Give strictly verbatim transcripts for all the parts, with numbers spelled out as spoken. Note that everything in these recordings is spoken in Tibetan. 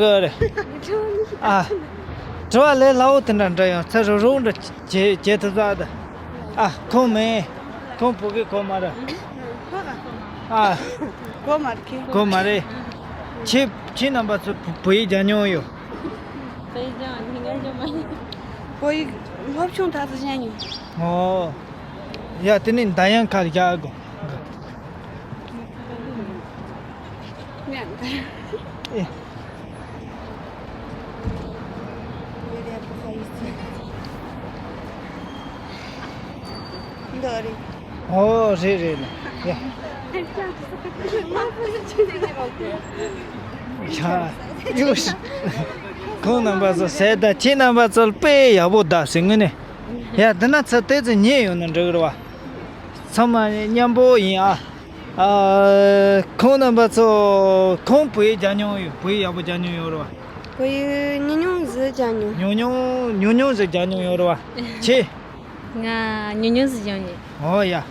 གི་རེད། ཨ། དྲི་བ་ལས་སླ་བོ་དེ་འདྲ་འདྲ་ཡང་ཚེ་རུ་རུ་འདྲ་བྱེད་བྱེད་ཐུབ་ས་དང་། ཨ། ཁོང་མིན། ཁོང་བོད་གི་ཁོང་མ་རེད། ཨ། ཁོང་མ་རེད། ཁོང་མ་རེད། ཁྱེད་ཁྱེད་རྣམ་པ་ཚོ་བོད་ཡིག་སྦྱང་མྱོང་ཡོད། བོད་ཡིག་སྦྱང་ཡིན་ང་སྦྱང་མ་ཡིན། བོད་ཡིག་སློབ་ཆུང་དག་ཏུ་སྦྱང་མྱོང་། ཨོ། ཡ་དེ་ནི་ཟླ་ཡང་ཁར་རྒྱག་དགོས། ཨེ། འདི་རེད། ཨོ་རེད་རེད་ལ། ཡ། ཡ། ཡོ་ཤི། ཁོང་རྣམ་པ་ཚོ་ཟས་ད་ཁྱེད་རྣམ་པ་ཚོ་དཔེ་ཡག་པོ་ད་ཟེར་ངོས་ནས། ཡ་འདི་ན་ཚ་ཏོག་ཙམ་ཉལ་ཡོང་ན་འགྲིག་གི་རེད་བ། ཚང་མ་མཉམ་པོ་ཡིན་ཨ། ཨ། ཁོང་རྣམ་པ་ཚོ་ཁོང་བོད་ཡིག་སྦྱང་མྱོང་ཡོད། བོད་ཡིག་ཡག་པོ་སྦྱང་མྱོང་ཡོད་རེད་བ། བོད་ཡིག་ཉུང་ཉུང་ཟིག་སྦྱང་མྱོང་། ཉུང་ཉུང་ཉུང་ཉུང་ཟིག་སྦྱང་མྱོང་ཡོད་རེད་བ། ཁྱེད། ང་ཉུང་ཉུང་ཟིག་སྦྱང་མྱོང་། ཨོ་ཡ།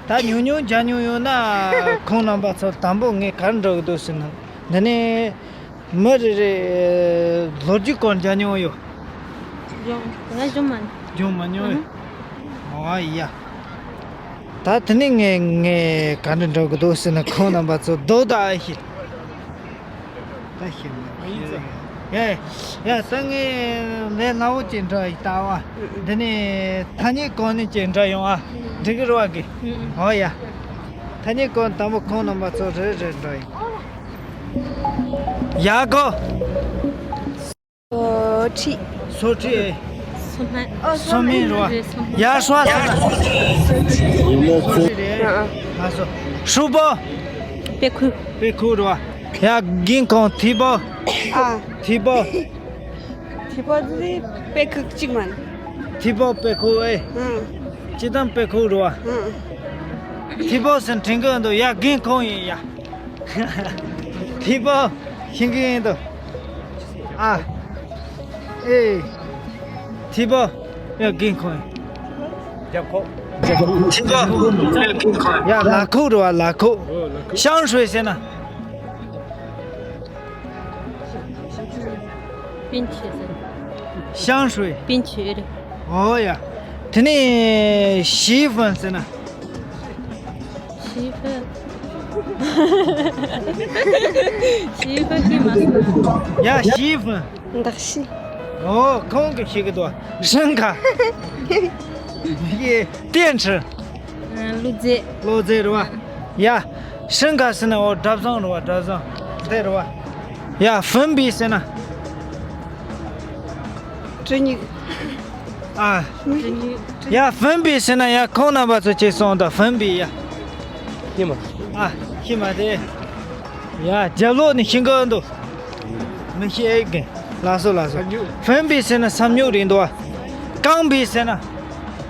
ད་ཉུང་ཉུང་སྦྱང་མྱོང་ཡོད་ན་ཁོང་རྣམ་པ་ཚོ་དང་པོ་ངས་ག་རེ་འདྲི་གི་འདུག་ཟེར་ན། འདི་ནས། མི་རེ་རེ་ལོ་རྒྱུས་སྐོར་སྦྱང་མྱོང་ཡོད། སྦྱང་། ང་སྦྱང་མ། སྦྱང་མ་མྱོང་ཡོད། ཨ། ཨོ་ཡ། ད་དེ་ནས་ངས་ངས་ག་འདྲ་འདྲི་གི་འདུག་ཟེར་ན་ཁོང་རྣམ་པ་ཚོ་རྡོག་རྡོག་ཨེ་ཤེས། ད་ཤེས་མ་ཤེས། ཡ་ཡ་ད་ངས་ལས་སླ་བོ་ཅིག་འདྲི་ཡི་ལྟ་བ། འདི་ནས་ཐ་སྙད་གོང་ནས་ཅིག་འདྲི་ཡོང་ཨ། འགྲིག་གི་རེད་བ་གི། ཨོ་ཡ། ཐ་སྙད་གོང་དང་པོ་ཁོང་རྣམ་པ་ཚོ་རེ་རེ་འདྲི་ཡོང་། ཡ་གོ། སོ་ཁྲི། སོ་ཁྲི། སོ་སྨན། སོ་སྨན་རེད་བ། ཡར་ཤོག་ཟེར་ན། སོ་ཁྲི་རེད། ལགས་སོ། ཧྲུལ་པོ། དཔེ་ཁུག་དཔེ་ཁུག་རེད་བ། ཡ་རྒན་ཁོང་། ཐིགས་པོ། ཨ། ཐིགས་པོ། ཐིགས་པོ་དེ་དཔེ་ཁུག་གཅིག་མ་རེད། ཐིགས་པོ་དཔེ་ཁུག་ཨེ། ཨང་། སྤྱིར་བཏང་དཔེ་ཁུག་རེད་བ། ཨང་། ཐིགས་པོ་ཟེར་དྲན་གི་འདུག་ཡ་རྒན་ཁོང་ཡིན་ཡ། ཐིགས་པོ་ཤེས་ཀྱི་ཡིན་འདུག་ཨ། ཨེ། ཐིགས་པོ། ཡ་རྒན་ཁོང་ཡིན། རྒྱབ་ཁོག་ཐིགས་པོ། ཡ་ལག་ཁུག་རེད་བ། ལག་ཁུག་ཤང་ཧྲུའེ་ཟེར་ན། 冰淇淋། ཤང་ཧྲུའེ། 冰淇淋། ཨོ་ཡ། དེ་ནས་ཞི་ཧྥན་ཟེར་ན། 媳妇。 媳妇 ཤེས་མ་སོང་། ཡ་ཞི་ཧྥན། མདའ་ཤི། ཨོ་ཁོང་གིས་ཤེས་ཀྱི་འདུག་ཧྲིན་ཁ། ཡེ། ཏེན་ཁྲི། ཨ། བློ་རྫས། བློ་རྫས་རེད་བ། ཡ། ཧྲིན་ཁ་ཟེར་ན་འོ་གྲྭ་བཟང་རེད་བ། གྲྭ་བཟང་དེ་རེད་བ། ཡ། ཧྥིན་པི་ཟེར་ན། གྲི་སྨྱུག་ཨ། གྲི་སྨྱུག་ཡ། ཧྥིན་པི་ཟེར་ན་ཡ། ཁོང་རྣམ་པ་ཚོ་ཅིག་གསུངས་དང་། ཧྥིན་པི་ཡ། ཤི་མ། ཨ། ཤི་མ་དེ། ཡ། རྒྱབ་ལོགས་ནས་ཤི་འགོ་འདུག་མི་ཤེས་ཨེ་གི། ལགས་སོ་ལགས་སོ། ཧྥིན་པི་ཟེར་ན་སམ་སྨྱུག་རེད་འདུག་བ། རྐང་པི་ཟེར་ན།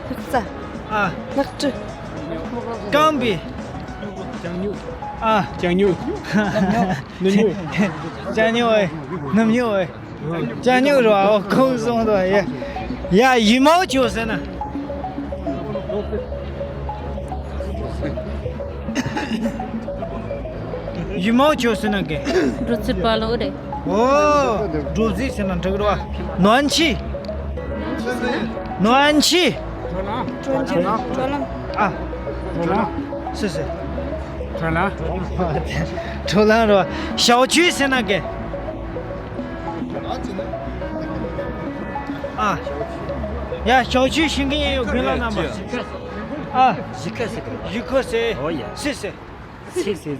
ཁུག་རྩ། ཨ། ནག་ཁྲི། རྐང་པི། ལྕགས་སྨྱུག་ཨ། ལྕགས་སྨྱུག་ནུབ་སྨྱུག་ལྕགས་སྨྱུག་ཨེ། ནུབ་སྨྱུག་ཨེ། ལྕགས་སྨྱུག་རེད་བ། ཨོ་ཁོང་གསུངས་དང་། ཡ། ཡ། 羽毛球 ཟེར་ན། 羽毛球 ཟེར་ན་ག་རེ། འགྲོ་ཚུལ་པ་ལོ་རེད། ཨོ། འགྲོ་ཚུལ་ཟེར་ན་འགྲིག་རེད་བ། 暖气། 暖气། 转圈，转了。 ཨ། 转了。 སུ་སུ། 转了。 དྲོ་ལང་རོ། 小区 ཟེར་ན་ག་རེ། ཨ། ཡ། 小区 ཤེས་མཁན་ཡོད། དགེ་ལགས་རྣམ་པ། ཨ། 一个是个。 一个是。 ཨོ་ཡ། 谢谢། 谢谢。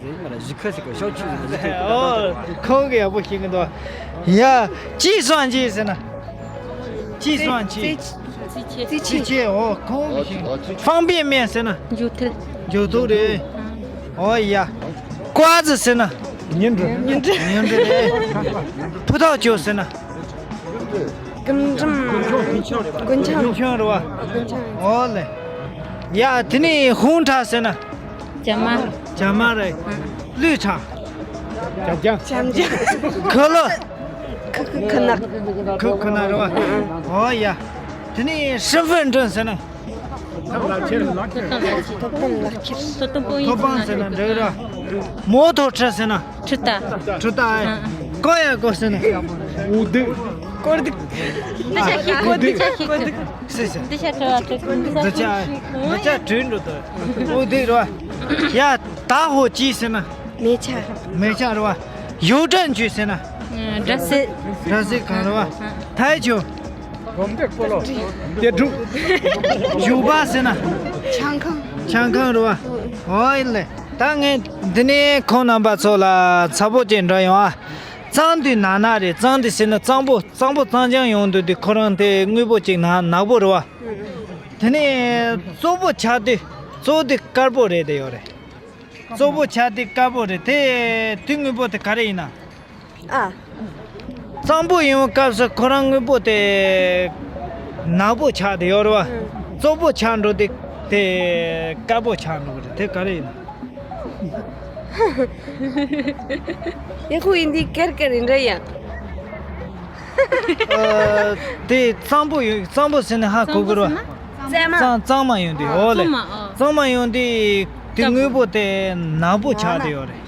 ཨོ། ཁོང་གིས་ཡག་པོ་ཤེས་ཀྱི་འདུག་ཡ། 计算机 ཟེར་ན། 计算机། 机器། 机器། ཨོ་ཁོང་གིས་ཤེས། 方便面 ཟེར་ན། འཇུ་ཐུག་འཇུ་ཐུག་རེད། ཨོ་ཡ། 瓜子 ཟེར་ན། 苹果། 苹果་རེད། 葡萄酒 ཟེར་ན། རྒུན་འབྲུམ། རྒུན་ཆང་། རྒུན་ཆང་རེད་བ། རྒུན་ཆང་། ཨོ་ལེ། ཡ། དེ་ནས་红茶 ཟེར་ན། 加吗། 加吗་རེད། 绿茶། 加酱། 加酱། 可乐། 可可可乐。 可可可乐 རེད་བ། ཨོ་ཡ། དེ་ནས་身份证 ཟེར་ན། ཐོབ་ཐང་ལག་ཁྱེར། ཐོབ་ཐང་ལག་ཁྱེར། ཐོབ་ཐང་པོ་ཡིན། ཐོབ་ཐང་ཟེར་ན་འགྲིག་ར། 摩托车 ཟེར་ན། 车胎། 车胎། ཀོ་ཡ་ཀོ་ཟེར་ན། འུ་སྡུག་སྐོར་སྡུག་འདི་ཆ་ཤིག་འདི་ཆ་ཤིག་སྐོར་སྡུག་སེ་སེ། འདི་ཆ་ཁྲོ་བ་ཁྲོ་འདི་ཆ་འདི་ཆ་འདི་ཆ་དྲུད་འགྲོ་དོ། འུ་སྡུག་རེད་བ། ཡ་ད་ཧོ་ཅི་ཟེར་ན། མེ་ཆ། མེ་ཆ་རེད་བ། ཡོ་ཏན་ཅུ་ཟེར་ན། སྒྲ་སེ། སྒྲ་སེ་གང་རེད་བ། ཐའི་ཆུ། ཏེ་ཀྲུ། ཇུ་བ་ཟེར་ན། ཆང་ཁང་། ཆང་ཁང་རེད་བ། ཨོ་ཡིན་ལེ། ད་ངས་འདི་ནས་ཁོང་རྣམ་པ་ཚོ་ལ་ཚ་པོ་ཅིག་འདྲི་ཡོང་ཨ། གཙང་དུས་ནག་ནག་རེད། གཙང་དུས་ཟེར་ན་གཙང་པོ། གཙང་པོ་གཙང་རྐྱང་ཡོང་དུས་དེ་ཁོ་རང་དེ་དངོས་པོ་ཅིག་ནག་ནག་པོ་རེད་བ། དེ་ནས་བཙོག་པོ་ཆགས་དུས་བཙོག་དུས་དཀར་པོ་རེད་དེ་ཡོད་རེད། བཙོག་པོ་ཆགས་དུས་དཀར་པོ་རེད་དེ། དུས་དངོས་པོ་དེ་ག་རེ་ཡིན་ན། ཨ། གཙང་པོ་ཡིན་པའི་སྐབས་སུ་ཁོ་རང་དངོས་པོ་དེ་ནག་པོ་ཆགས་དེ་ཡོད་རེད་བ། ཨང་། བཙོག་པོ་ཆགས་འགྲོ་དེ་དེ་དཀར་པོ་ཆགས་འགྲོ་གི་རེད། དེ་ག་རེ་ཡིན་ན། ཡ་ཁོ་ཡིན་དུས་ཀེར་ཀེར་རེད་འདྲ་ཡ། ཨ། དེ་གཙང་པོ་ཡོད། གཙང་པོ་ཟེར་ན་ཧ་གོ་གི་རེད་བ། གཙང་མ། གཙང་། གཙང་མ་ཡོང་དུས། ཨོ་ལེ། གཙང་མ། ཨོ། གཙང་མ་ཡོང་དུས་དེ་དངོས་པོ་དེ་ནག་པོ་ཆགས་དེ་ཡོད་རེད།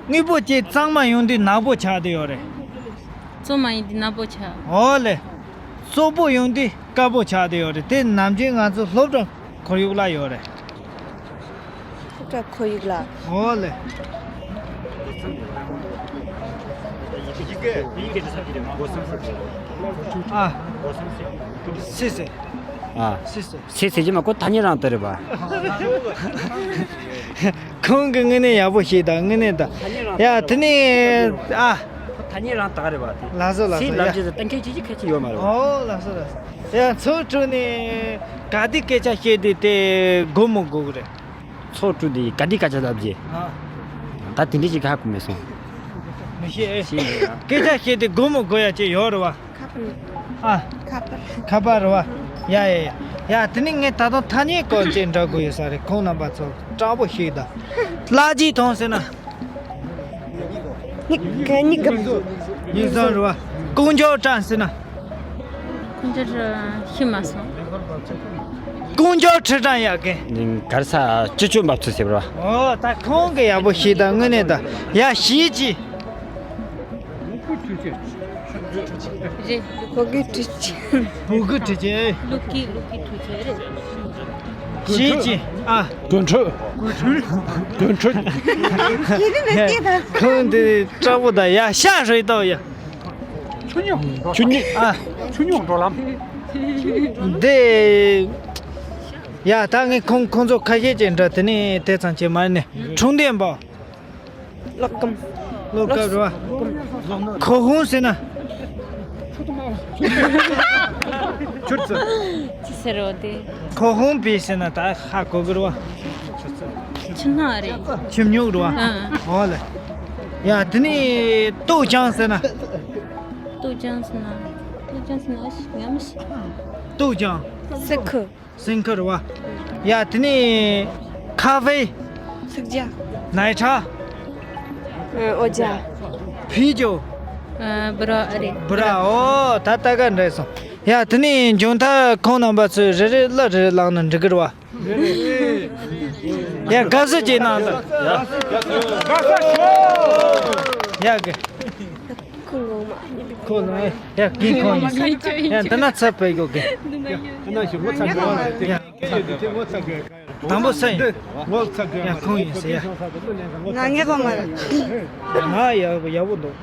དངོས་པོ་ཅིག་གཙང་མ་ཡོང་དུས་ནག་པོ་ཆགས་དེ་ཡོད་རེད། བཙོག་མ་ཡིན་དུས་ནག་པོ་ཆགས། ཨོ་ལེ། བཙོག་པོ་ཡོང་དུས་དཀར་པོ་ཆགས་དེ་ཡོད་རེད། དེ་ནམ་རྒྱུན་ང་ཚོ་སློབ་གྲྭ་ཁོར་ཡུག་ལ་ཡོད་རེད། སློབ་གྲྭ་ཁོར་ཡུག་ལ། ཨོ་ལེ། ཨ། སི་སི། ཨ། སི་སི། སི་སི་ཅི་མ་ཁོ་ཐ་སྙད་རང་དེ་རེད་པ། ཁོང་གིས་དངོས་གནས་ཡག་པོ་ཞིག་དང་། དངོས་གནས་དང་། ཡ་དེ་ནས་ཨ། ཐ་སྙད་རང་དག་རེད་པ་དེ། ལགས་སོ་ལགས་སོ། སི་ལབ་ཡ་རྗེས་སུ་གཏན་འཁེལ་ཅི་ཅི་ཁ་ཅི་ཡོད་མ་རེད་པ། ཨོ་ལགས་སོ་ལགས་སོ། ཡ་ཚོགས་དྲུག་ནས་ག་དུས་སྐད་ཆ་བཤད་དུས་དེ་སྒོར་མོ་དགོས་ཀྱི་རེད། ཚོགས་དྲུག་དེ་ག་དུས་སྐད་ཆ་ལབ་རྗེས། ཨ། ད་དེ་འདྲ་ཅིག་ཧ་གོ་མེད་སོང་། མི་ཤེས། ཤེས་མེད་ཡ། སྐད་ཆ་བཤད་དུས་སྒོར་མོ་དགོས་ཡ་ཅིག་ཡོད་རེད་པ། ཨ། ཁ་པར། ཁ་པར་རེད་པ། ཡ་ཡ་ཡ། ཡ་དེ་ནས་ངས་ད་དུང་ཐ་སྙད་སྐོར་ཅིག་འདྲི་དགོས་ཡོད་ས་རེད། ཁོང་རྣམ་པ་ཚོ་དྲང་པོ་ཞིག་དང་། གླ་རྒྱུ་ཐོངས་ཟེར་ན། ཉིག་ག་ཉིག་ག་ཉིག་བཟང་རེད་པ། ཀུང་ཇོ་ཀྲང་ཟེར་ན། ཀུང་ཇོ་ཀྲང་ཤི་མ་སོང་། ཀུང་ཇོ་ཁྲི་ཀྲང་ཡ་གན། གར་ས་ཅི་ཅོ་འབབ་ཚུལ་ཟེར་བ། ཨོ་ད་ཁོང་གི་ཡག་པོ་ཞིག་དང་། དངོས་གནས་དང་། ཡ་ཞིག་ཅི། རེད། ཕྲུ་གུ་ཁྲི་ཆེན། ཕྲུ་གུ་ཁྲི་ཆེན། ཕྲུ་གུ་ཁྲི་ཆེན། ལུ་ཀི་ལུ་ཀི་ཁྲི་ཆེན་རེད། ཞིག་ཅི། ཨ། དོན་འཕྲོད། དོན་འཕྲོད། ཁོང་འདི་སྐྲག་པོ་ད་ཡ་ཤ་རེད་དོ་ཡ། ཆུ་སྙོག་ཆུ་སྙོག་ཨ། ཆུ་སྙོག་འགྲོ་ལམ། འདི། ཡ་ད་ངས་ཁོང་ཁོང་ཚོ་ཁ་ཤས་ཅིག་འདྲི། དེ་ནས་དེ་ཙམ་ཅིག་མ་ནས་འཁྲུངས་ལྡན་པ། ལོ་ཀམ། ལོ་ཀམ་རེད་པ། ཁོ་ཧུང་ཟེར་ན། ཆུར་ཙི། ཅི་ཟེར་རོ་དེ། ཁོ་ཧུང་པི་ཟེར་ན་ད་ཧ་གོ་གི་རེད་པ། ཆུ་སྣ་རེད། ཆུ་སྙོག་རེད་པ། ཨ། ཨོ་ལེ། ཡ་དེ་ནས་ཏོ་ཅང་ཟེར་ན། ཏོ་ཅང་ཟེར་ན། ཏོ་ཅང་ཟེར་ན་ཨ་ཤི་ང་མི་ཤི། ཏོ་ཅང་། སི་ཁུ། སིང་ཁུ་རེད་པ། ཡ་དེ་ནས་ཁ་ཧྥེ། སིག་ཇ། ནའི་ཁྲ། ཨོ་ཇ། ཕི་ཇོ། ཨ་བུ་ར་ཨ་རེད། བུ་ར། ཨོ་ད་ལྟ་ག་འདྲ་སོང་། ཡ་དེ་ནས་མཇུག་མཐར་ཁོང་རྣམ་པ་ཚོས་རེ་རེ་གླུ་རེ་རེ་བླངས་ན་འགྲིག་གི་རེད་པ། ཡ་དགའ་བསུ་ཅིག་གནང་དང་། ཡ་གི། ཁོ་ལོ་མ། ཁོ་ལོ་མ། ཡ་གི་ཁོ་ཡིན། ཡ་འདི་ན་ཚབ་པའི་གོ་གི། འདི་ན་ཞུ་ངོ་ཚ་གི། ཡ། དང་པོ་ས་ཡིན། ངོ་ཚ་གི། ཡ་ཁོང་ཡིན་ཟེར་ཡ། ང་ངེས་པ་མ་རེད། ང་ཡ་ཡག་པོ་འདུག་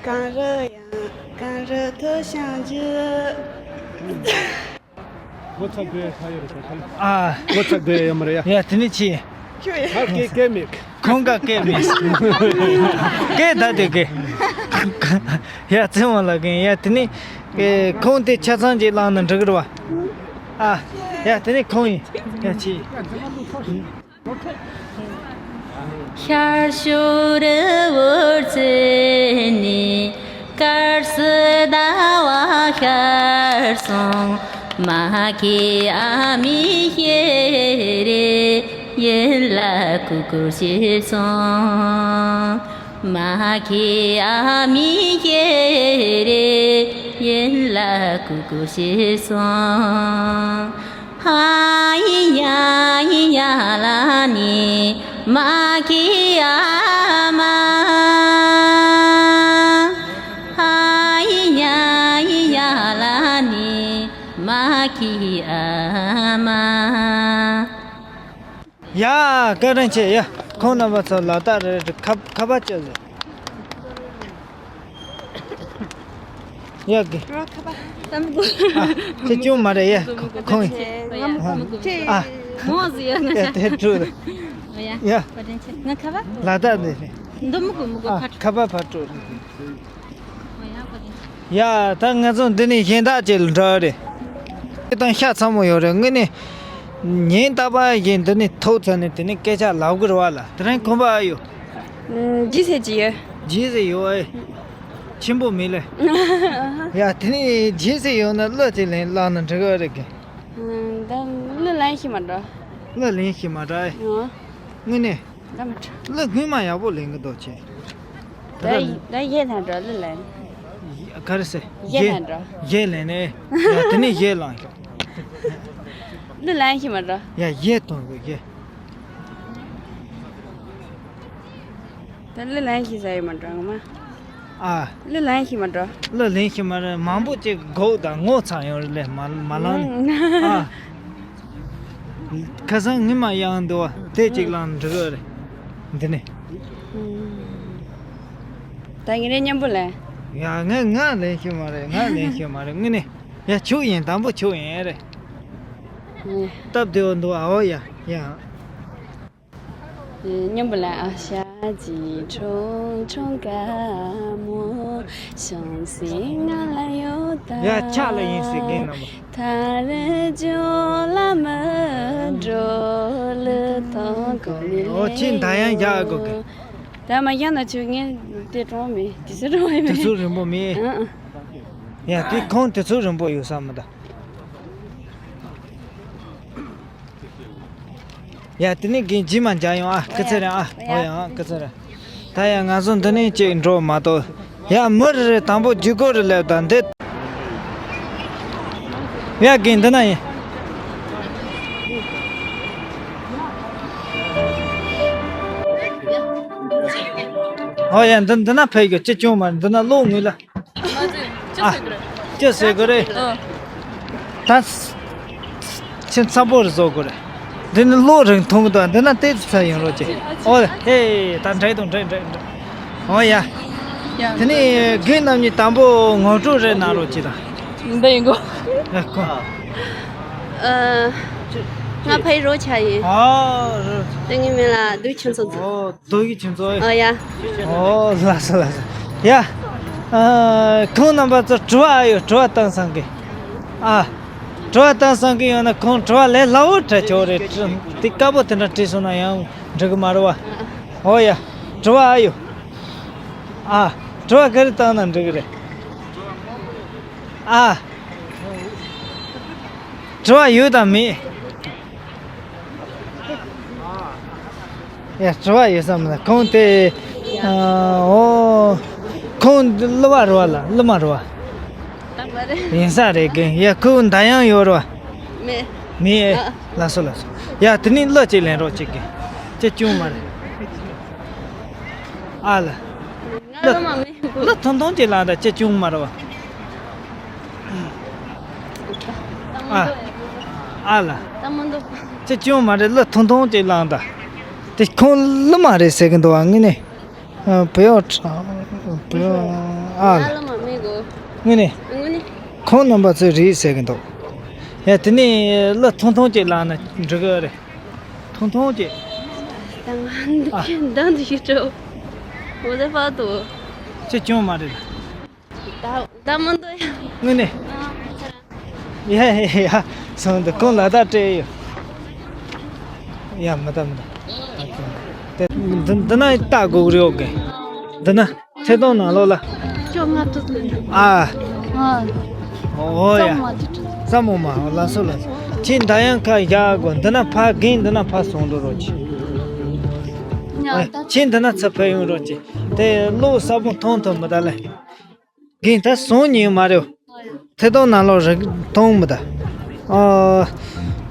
གངས་རི་ཡང་གངས་རི་མཐོ་ཞིང་རྒྱུ། ངོ་ཚ་དགོས་ཁ་ཡོད་རེད་ཁ། ཨ། ངོ་ཚ་དགོས་ཡོད་མ་རེད་ཡ། ཡ་དེ་ནི་ཅི། ཁྱོད་ཡ། ཨ་སྐད་སྐད་མེད། ཁོང་ག་སྐད་མེད། སྐད་ད་དེ་སྐད། ཡ་བཙན་དབང་ལགས་ཀྱིས་ཡ་དེ་ནི། ཁོང་དེ་ཆ་ཚང་ཅིག་བླངས་ན་འགྲིག་གི་རེད་པ། ཨ། ཡ་དེ་ནི་ཁོང་ཡིན། ཡ་ཅི། ཤར་ཕྱོགས་རི་བོར་བརྩེགས་ནས། དཀར་སེར་ཟླ་བ་ཤར་སོང་། མ་སྐྱེས་ཨ་མའི་ཞལ་རས། ཡིད་ལ་ཀུ་ཀུ་བྱས་སོང་། མ་སྐྱེས་ཨ་མའི་ཞལ་རས། ཡིད་ལ་ཀུ་ཀུ་བྱས་སོང་། ཨ་ཡི་ཡ་ཡི་ཡ་ལ་ནི་མ་ཁི་ཨ་མ། ཨ་ཡི་ཡ་ཡི་ཡ་ལ་ནི་མ་ཁི་ཨ་མ། ཡ། བཀའ་དྲིན་ཆེ། ཡ། ཁོང་རྣམ་པ་ཚོ་ལ་དྭགས་རེད། ཁ་ཁ་པར་བཅོལ་ཟེར། ཡ་གི། ཨ། ཁྱེད་ཅུང་མ་རེད་ཡ། ཁོང་ཨ། མོ་ཟི་ཡ་ང་ཡ་དེ་ཁྲུ། ཡ། ཡ། བཀའ་དྲིན་ཆེ། ང་ཁ་པར། ལ་དྭགས་ནས་རེད། འདི་མི་དགོས་མི་དགོས། ཨ། ཁ་པར་ཕར་སྤྲོད། ཡ། ད་ང་ཚོ་འདི་ནས་གཞན་དག་ཅིག་ལ་འགྲོ་རེད། དེ་དང་ཤ་ཚ་མོ་ཡོད་རེད། ངས་ནི་ཉིན་རྟག་པར་བཞིན་འདི་ནས་ཐུག་ཚར་ནས་དེ་ནས་སྐད་ཆ་ལབ་དགོས་རེད་བ་ལ། དེ་རིང་ཁོམ་པ་ཨ་ཡོད། ཇི་སྲིད་ཅི་ཡོད། ཇི་སྲིད་ཡོད་ཨེ། ཆེན་པོ་མི་ལེ། ཡ། དེ་ནས་ཇི་སྲིད་ཡོད་ན་གླུ་དེ་ལེན་བླངས་ན་འགྲིག་གི་རེད་གི། ད་གླུ་ལེན་ཤི་མ་འགྲོ། གླུ་ལེན་ཤི་མ་འགྲོ་ཨེ། དངོས་གནས། ད་མ་འགྲོ། གླུ་སྔོན་མ་ཡག་པོ་ལེན་གི་འདུག་ཅེས། ད་ད་ད་གཞས་ལེན་འགྲོ། གླུ་ལེན། ག་རེ་ཟེར། གཞས་ལེན་འགྲོ། གཞས་ལེན་ནས། ཡ། དེ་ནས་གཞས་བླངས་ཤོག། གླུ་ལེན་ཤི་མ་འགྲོ། ཡ། གཞས་གཏོང་དགོས་གཞས། ད་གླུ་ལེན་ཤི་ས་ཡོད་མ་འགྲོ་ངོ་མ། ཨ། གླུ་ལེན་ཤི་མ་འགྲོ། གླུ་ལེན་ཤི་མ་རེད། མང་པོ་ཅིག་སྒུག་དང་ངོ་ཚ་ཡོང་རེད་ལེ། མ་མ་ལང་ནི། ཨ། ཁ་སང་ངི་མ་ཡང་འདུག་བ། དེ་གཅིག་ལང་འགྲིག་གི་རེད། འདི་ནས། ད་ངི་རེ་མཉམ་པོ་ལེན། ཡ། ང་ང་ལེན་ཤི་མ་རེད། ང་ལེན་ཤི་མ་རེད། ངི་ནས། ཡ། ཆུ་ཡིན། དང་པོ་ཆུ་ཡིན་རེད། སྟབས་བདེ་བོ་འདུག་ཨ། འོ་ཡ་ཡ། མཉམ་པོ་ལ། ཨ་ཤ་ཅི་ཁྲུང་ཁྲུང་དཀར་མོ་ཤང་སི་ང་ལ་ཡོད་ད། ཡ། ཆག་ལ་ཡིན་ཟེར་གིན་ནམ། ཐ་རེ་ཇོ་ལ་མ་འགྲོ་ལུ་ཐོང་གོ་ནི། ཨོ་ལེ་ཅི་ད་ཡང་རྒྱག་དགོས་གི། ད་མ་རྒྱག་ན་ཆུ་ངན་དེ་གྲོང་མེད། དེ་ཚོ་གྲོང་མེད། དེ་ཚོ་རིང་པོ་མེད། ཨ་ཨ། ཡ། དེ་ཁོང་དེ་ཚོ་རིང་པོ་ཡོད་ས་མི་ད། ཡ། དེ་ནས་གིན་ཇི་མ་འཇག་ཡོང་ཨ། སྐུ་ཚེ་རིང་ཨ། ཨོ་ཡ། ཨ། སྐུ་ཚེ་རིང་། ད་ཡ་ང་ཚོ་འདི་ནས་ཅིག་འགྲོ་མ་གཏོགས། ཡ། མི་རེ་རེ་དང་པོ་རྒྱུག་གོ་རེ་ལབ་ད་འདི། ཡ། གིན་འདི་ན་ཡིན། ཨོ་ཡ། འདི་འདི་ན་ཕེབས་ཡོད། ཅི་བྱུང་མ་འདི་ན་ལོག་ངུས་ལ། ཨ། ཅི་ཟེར་གི་རེད། ཨ། ད་ཁྱིམ་ཚང་པོ་རེ་བཟོ་དགོས་རེད། འདི་ནི་གློག་རིང་ཐུང་གི་འདུག་འདི་ན་ཏོག་ཙམ་ཡོང་རོགས་གྱིས། ཨོ་ཧེ། ད་འདྲེ་དང་འདྲེ་འདྲེ་འདྲེ། ཨོ་ཡ། ཡ། དེ་ནི་རྒན་རྣམ་གཉིས་དང་པོ་ངོ་སྤྲོད་རེ་གནང་རོགས་གྱིས་དང་། འདི་ཡིན་གོ། ཡ་ཁོ། ཨ། ང་ཕའི་རོ་ཆ་ཡིན། ཨ་རོ། ཏེ་ངའི་མིང་ལ་དུས་ཆེན་ཚོགས་ཚོགས། ཨོ། དོ་གི་ཁྱིམ་ཚོགས། ཨོ་ཡ། ཨོ་ལགས་སོ་ལགས་སོ། ཡ། ཨ། ཁོང་རྣམ་པ་ཚོ་དྲི་བ་ཨ་ཡོད། དྲི་བ་བཏང་སང་གི། ཨ། དྲི་བ་བཏང་སང་གི་ཡོད་ན་ཁོང་དྲི་བ་ལས་སླ་བོ་དྲི་ཆོག་རེད། དྲི་དེ་དཀར་པོ་དེ་འདྲ་དྲིས་སོང་ན་ཡང་འགྲིག་གི་མ་རེད་བ། ཨོ་ཡ། དྲི་བ་ཨ་ཡོད། ཨ། དྲི་བ་ག་རེ་བཏང་ན་འགྲིག་གི་རེད། ཨ། དྲི་བ་ཡོད་དམ་མེད། ཡ། དྲི་བ་ཡོད་ས་མིན་ན་ཁོང་དེ། ཨ། ཨོ། ཁོང་གླུ་བ་རེད་བ་ལ། གླུ་མ་རེད་བ། ཡིན་ས་རེད་གི། ཡ། ཁོ་འདར་དབྱངས་ཡོད་རེད་བ། མེད། མེད། ཨ། ལགས་སོ་ལགས་སོ། ཡ། དེ་ནི་གླུ་གཅིག་ལེན་རོགས་གྱིས་གི། ཅི་བྱུང་མ་རེད། ཨ་ལ། ང་གླུ་མ་མེད། གླུ་ཐུང་ཐུང་ཅིག་བླངས་དང་། ཅི་བྱུང་མ་རེད་བ། ཨ། ཨ་ལ། ད་མི་འདུག་ཅི་བྱུང་མ་རེད། གླུ་ཐུང་ཐུང་ཅིག་བླངས་དང་། དེ་ཁོང་གླུ་མ་རེད་ཟེར་གི་འདུག་བ། དངོས་གནས། ཨ། བུ་ཡོ་ཁྲ། བུ་ཡོ། ཨ་ལ། ང་གླུ་མ་མེད་གོ། དངོས་གནས། དངོས་གནས། ཁོང་རྣམ་པ་ཚོས་རེད་ཟེར་གི་འདུག་ཡ། དེ་ནས་གླུ་ཐུང་ཐུང་ཅིག་བླངས་ན་འགྲིག་གི་རེད། ཐུང་ཐུང་ཅིག་ད་ང་འདི་ཨ། ཁྱོད་འདང་འདི་ཞིག་སྤྲོ། འོ་དེ་བར་དུ། ཅི་བྱུང་མ་རེད། ད་ད་མི་འདུག་ཡ། དངོས་གནས། ཨ། ཡ་ཡ་ཡ། སོང་འདི་ཁོང་ལ་ད་སྤྲད་ཡོད། ཡ། མི་ད་མི་ད། དེ་འདི་འདི་ན་ལྟ་དགོས་རེད། འོ་གི། འདི་ན། ཚེ་དོན་ནང་ལོགས་ལ། བཅོ་ལྔ་དྲུག་ཅུ་ལ། ཨ། ཨ། ཨོ་ཡ། ཙམ་མ་ཅི་དྲུག་ཙམ་མོ་མ། ལགས་སོ་ལགས་སོ། ཁྱེད་འདར་དབྱངས་ཁ་བཞག་གོ། འདི་ན་ཕ་རྒན་འདི་ན་ཕ་སོང་འགྲོ་རོགས་གྱིས། ཨ། ཁྱེད་འདི་ན་ཚུར་ཕེབས་ཡོང་རོགས་གྱིས། དེ་གློག་གསལ་པོ་མཐོང་ཐུབ་མི་ད་ལེ། རྒན་ད་སོང་ཉན་མ་རེད། ཐད་གཏོང་ནང་ལོགས་རིག་མཐོང་མི་ད། ཨ།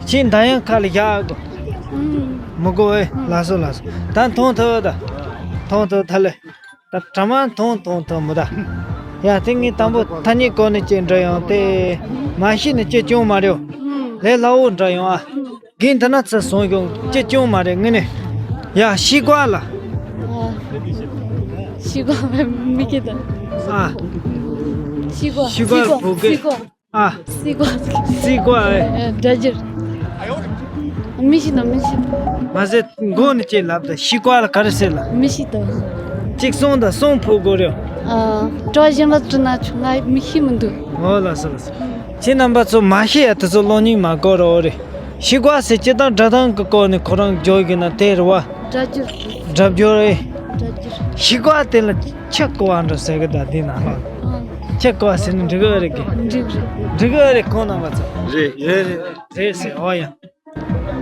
ཁྱེད་འདར་དབྱངས་ཁ་ལ་བཞག་གོ། ཨུམ། མི་དགོས་ཨེ། ཨུམ། ལགས་སོ་ལགས་སོ། ད་མཐོང་ཐུབ་ད། མཐོང་ཐུབ་ད་ལེ། ད་གྲ་མ་མཐོང་མཐོང་ཐུབ་མི་ད། ཡ་དེ་ངས་དང་པོ་ཐ་སྙད་སྐོར་ནས་ཅིག་འདྲི་ཡོང་དེ། མ་ཤེས་ནས་ཅི་བྱུང་མ་རེད། ཨུམ། ལས་སླ་བོ་འདྲི་ཡོང་ཨ། རྒན་དེ་ན་ཚུར་སོང་ཡོང་ཅི་བྱུང་མ་རེད་ངས་ནས། ཡ་ཤི་ཀ་ལ། ཨ། ཤི་ཀ་མི་སྐྱིད་ད། ཨ། ཤི་ཀ་ཤི་ཀ་བོད་སྐད། ཤི་ཀ་ཨ། སི་ཀ་སི་ཀ་ཨེ། ཨ། སྒྲ་སྒྱུར། མི་ཤེས་དང་མི་ཤེས། མ་ཟད་མགོ་ནས་ཅིག་ལབ་དང་ཤི་ཀ་ལ་ག་རེ་ཟེར་ལ། མི་ཤེས་དང་། གཅིག་གསུང་དང་གསུང་ཕུ་དགོས་རེད། ཨ། གྲོ་གཞན་པ་བྲིས་ན་ཆོག་ང་མི་ཤེས་མི་འདུག་འོ་ལགས་སོ་ལགས་སོ། ཁྱེད་རྣམ་པ་ཚོ་མ་ཤེས་ཡ་དེ་ཚོ་གློག་བརྙན་མ་བཀོད་རོགས་རེད། ཤི་ཀ་ཟེར་སྤྱིར་བཏང་སྒྲ་གདངས་ཀྱི་སྐོར་ནས་ཁོ་རང་བརྗོད་ཡོད་ན་དེ་རེད་བ། སྒྲ་སྒྱུར། སྒྲ་སྒྱུར་རེད། སྒྲ་སྒྱུར། ཤི་ཀ་དེ་ལ་ཁྱི་ཀོ་བ་འདྲ་ཟེར་གི་ད་དེ་ན་ལ། ཨང་། ཁྱི་ཀོ་བ་ཟེར་ན་འགྲིག་གི་རེད་གི། འགྲིག་རེད། འགྲིག་གི་རེད་ཁོང་རྣམ་པ་ཚོ། རེད་རེད་རེད། རེད་ཟེར་འོ་ཡ།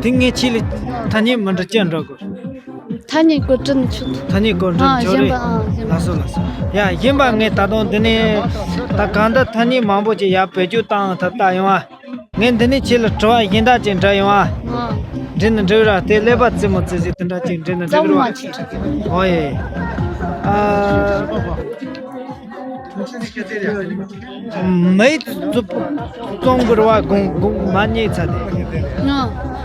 དེ་ངས་ཁྱེད་ལ་ཐ་སྙད་མི་འདྲ་ཅི་འདྲ་དགོས། ཐ་སྙད་སྐོར་དྲན་ཆུ། ཐ་སྙད་སྐོར་དྲན་ཨ་ཆོག་གཞན་རེད། པ་ཨ་གཞན་པ། ལགས་སོ་ལགས་སོ། ཡ་གཞན་པ་ངས་ད་དུང་འདི་ནས་ད་གང་ལྟར་ཐ་སྙད་མང་པོ་ཅིག་ཡར་བེད་སྤྱོད་བཏང་ཐབས་བལྟ་ཡོང་ཨ། ངས་འདི་ནས་ཁྱེད་ལ་དྲི་བ་གཞན་དག་ཅིག་འདྲི་ཡོང་ཨ། ཨ། འདྲི་ན་འགྲིག་ར་དེ་ཀླད་པ་རྩེད་མོ་རྩེ་ཟིག་དེ་འདྲ་ཅིག་འདྲི་ན་འགྲིག་ར་བ། ཨོ་ཡེ། ཨ། མེད་རྩུབ་གཙང་པོར་བ་དགོང་དགོང་མ་ཉལ་ཚ་དེ། ང་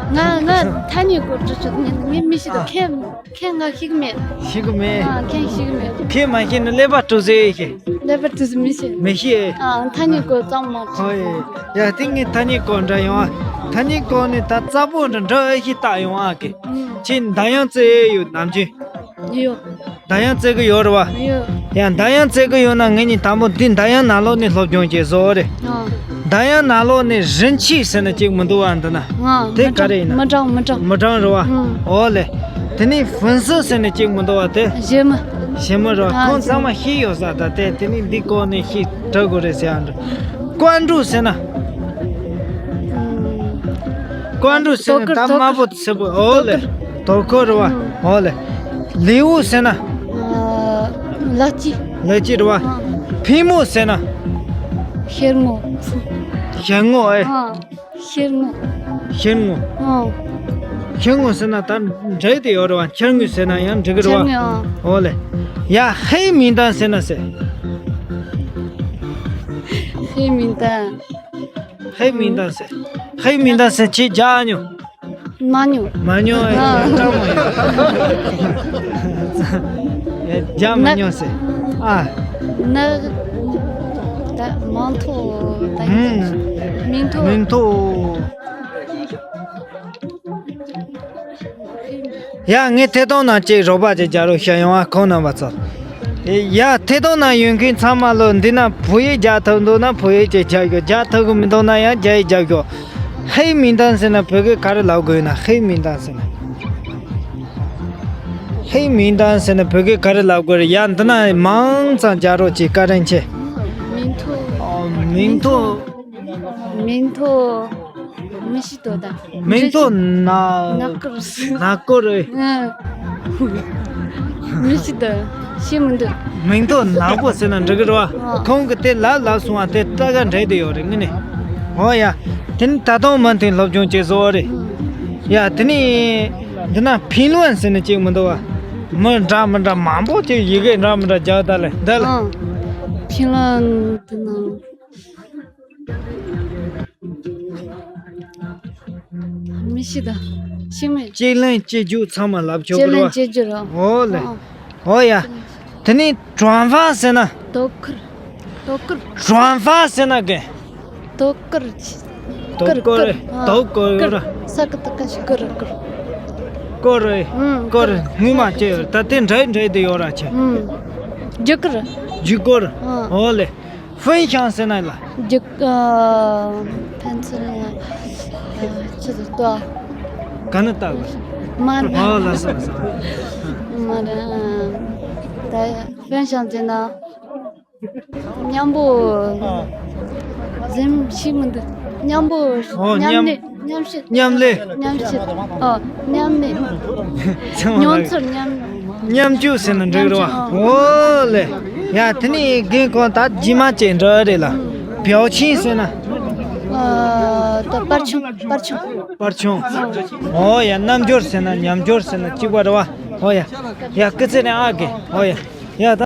ང་ང་ཐ་སྙད་སྐོར་དྲི་ཆོག་ངས་ངས་མི་ཤེས་ད་ཨ། ཁྱེད། ཁྱེད་ང་ཤེས་ཀྱི་མེད། ཤེས་ཀྱི་མེད། ཨ། ཁྱེད་ཤེས་ཀྱི་མེད། ཁྱེད་མ་ཤེས་ན་ཀླད་པ་དཀྲུག་ཟེར་ཤེས། ཀླད་པ་དཀྲུག་ཟེར་མི་ཤེས། མི་ཤེས། ཨ། ཐ་སྙད་སྐོར་ཙམ་མ། ཧོ་ཡེ། ཡ་དེ་ངས་ཐ་སྙད་སྐོར་འདྲི་ཡོང་ཨ། ཐ་སྙད་སྐོར་ནས་ད་རྩ་བོ་འདྲ་འདྲ་ཨེ་ཤེས་ལྟ་ཡོང་ཨ་གི། ཨུམ། ཁྱེད་འདར་དབྱངས་རྩེ་ཡོད་ནམ་རྒྱུན། ཡོད། འདར་དབྱངས་རྩེ་གི་ཡོད་རེད་བ། ཡོད། ཡ་འདར་དབྱངས་རྩེ་གི་ཡོད་ན་ངེད་གཉིས་དང་པོ་འདི་འདར་དབྱངས་ནང་ལོགས་ནས་སློབ་སྦྱོང་བྱེད་བཟོ་རེད། ཨ། འདར་དབྱངས་ནང་ལོགས་ནས་རིན་ཆེན་ཟེར་ན་གཅིག་མི་འདུག་བ་འདི་ན། ཨ། དེ་ག་རེ་ཡིན་ན། མི་གྲངས་མི་གྲངས། མི་གྲངས་རེད་བ། ཨུམ། འོ་ལེ། དེ་ནས་ཧྥུན་སི་ཟེར་ནས་གཅིག་མི་འདུག་བ་དེ། ཞི་མི། ཞི་མི་རེད་བ། ཨ། ཁོང་ཚང་མ་ཤེས་ཡོད་ས་ད་དེ་དེ་ནས་འདི་སྐོར་ནས་ཤེས་དྲི་དགོས་རེད་ཟེར་ཡ་འདྲ། ཀོན་ཀྲུའུ་ཟེར་ན། ཨུམ། ཀོན་ཀྲུའུ་ཟེར་ན་ད་དམར་པོ་སེར་པོ་འོ་ལེ། དོ་ཁུར་རེད་བ། ཨུམ། འོ་ལེ། ལེའུ་ཟེར་ན། ཨ། ལག་སྐྱེས། ལག་སྐྱེས་རེད་བ། ཨ། ཕིང་མོ་ཟེར་ན། ཤེར་ངོ། ཤེར་ངོ་ཨེ། ཨ། ཤེར་ངོ། ཤེར་ངོ། ཨ། ཤེར་ངོ་ཟེར་ན་ད་འགྲིག་དེ་ཡོད་རེད་བ། ཤེར་ངོ་ཟེར་ན་ཡང་འགྲིག་གི་རེད་བ། ཤེར་ངོ། ཨ། འོ་ལེ། ཡ་ཧེ་མིང་དང་ཟེར་ན་ཟེར། ཧེ་མིང་དང་། ཧེ་མིང་དང་ཟེར། ཧེ་མིང་དང་ཟེར་ཁྱེད་རྒྱག་མྱོང་། མ་མྱོང་། མ་མྱོང་ཨེ། ཨ། སྐྲག་མ་མྱོང་། རྒྱག་མ་མྱོང་ཟེར། ཨ། ན། ད་མིང་ཐོ། ད་ཧུམ། མིང་ཐོ། མིང་ཐོ། ཡ་ངས་ཐད་གཏོང་ནང་ཅིག་རོགས་པ་ཅིག་རྒྱག་རོགས་བྱས་ཡོང་ཨ་ཁོང་རྣམ་པ་ཚོ། ཡ་ཐད་གཏོང་ནང་ཡོད་མཁན་ཚང་མ་ལོ་འདི་ན་བོད་ཡིག་རྒྱག་ཐུབ་འདུག་ན་བོད་ཡིག་ཅིག་རྒྱག་ཤོག་རྒྱག་ཐུབ་གི་མི་འདུག་ན་ཡང་རྒྱ་ཡིག་རྒྱག་ཤོག་ཧེ་མིང་དང་ཟེར་ན་བོད་སྐད་ག་རེ་ལབ་དགོས་ཡོད་ན། ཧེ་མིང་དང་ཟེར་ན། ཧེ་མིང་དང་ཟེར་ན་བོད་སྐད་ག་རེ་ལབ་དགོས་རེད། ཡ་འདི་ན་མང་ཙམ་རྒྱག་རོགས་ཅིག་བཀའ་དྲིན་ཆེ། མིང་ཐོ། ཨོ། མིང་ཐོ། མིང་ཐོ། མི་ཤེས་དོ་ད། མིང་ཐོ་ན། ནག་སྐོར། ནག་སྐོར་རེད། ཨ། མི་ཤེས་དོ། ཤེས་མི་འདུག་མིང་ཐོ་ནག་པོ་ཟེར་ན་འགྲིག་གི་རེད་བ། ཨ། ཁོང་གི་དེ་ལབ་ལབ་སོང་བ་དེ་ལྟ་ག་འདྲ་དེ་ཡོད་རེད་ངི་ནི། ཨོ་ཡ། དེ་ནི་ད་དུང་མུ་མཐུད་སློབ་སྦྱོང་བྱེད་བཟོ་བ་རེད། ཡ་དེ་ནི། འདི་ན་ཕིང་ལོན་ཟེར་ནི་གཅིག་མི་འདུག་བ། མི་འདྲ་མི་འདྲ་མང་པོ་ཅིག་ཡི་གེ་འདྲ་མི་འདྲ་རྒྱག་ད་ལེ་འདི་ལ། ཨ། ཕིང་ལོན་དེ་ན། མི་ཤེས་ད། ཤེས་མེད། གཅིག་ལན་གཅིག་རྒྱུགས་ཚང་མ་ལབ་ཆོག་གི་རེད་བ། གཅིག་ལན་གཅིག་རྒྱུགས་རེད། འོ་ལེ། ཨ། འོ་ཡ། དེ་ནས་གྲོང་ཧྥ་ཟེར་ན། དོ་ཁུར། དོ་ཁུར། གྲོང་ཧྥ་ཟེར་ན་གན། དོ་ཀུར། དོ་ཀུར། ཀུར། ཨ། དོ་ཀུར་ཀུར། ས་ཀ་ཏ་ཀ་ཤི་ཀུར་ཀུར། ཀུར་རེད། ཨུམ། ཀུར། ཀུར། སྔོན་མ་ཅི་ཡོད་ད་དེ་འདྲ་འདྲ་དེ་ཡོད་ར་ཆེ། ཨུམ། རྒྱུ་ཀུར། རྒྱུ་ཀུར། ཨ། འོ་ལེ། ཧྥུན་ཤང་ཟེར་ན་ལ། རྒྱུ། ཨ། ཕན་ཚུན། ཨ། ཆི་ཟིག་ལྟོས། ག་ནི་ལྟ་གི། མ་རེད། ཨོ་ལ་སོ་ལ་སོ། མ་རེད། ཨ། ད་ཧྥུན་ཤང་ཟེར་ན། མཉམ་པོ། ཨ། འཛིན་ཤེས་མི་འདུག་མཉམ་པོ། ཨོ། མཉམ་མཉམ་ལས། མཉམ་བཤད། མཉམ་ལས། མཉམ་བཤད། ཨོ། མཉམ་ལས། ཚང་མ་མྱོང་ཚོར་མཉམ། མཉམ་སྤྱོད་ཟེར་ན་འགྲིག་རེད་བ། མཉམ་སྤྱོད། ཨོ་ལེ། ཡ་དེ་ནས་རྒན་ཁོང་ད་རྗེས་མ་ཅིག་འགྲོ་རེད་ལ། ཨུམ། བེའོ་ཆིན་ཟེར་ན། ཨ། ད་པར་ཆུང་པར་ཆུང་། པར་ཆུང་། ཨོ་ཡ། རྣམ་འགྱུར་ཟེར་ན་ཉམས་འགྱུར་ཟེར་ན་གཅིག་པ་རེད་བ། ཨོ་ཡ། ཡ་སྐུ་ཚེ་རིང་ཨ་དགེ། ཨོ་ཡ། ཡ་ད།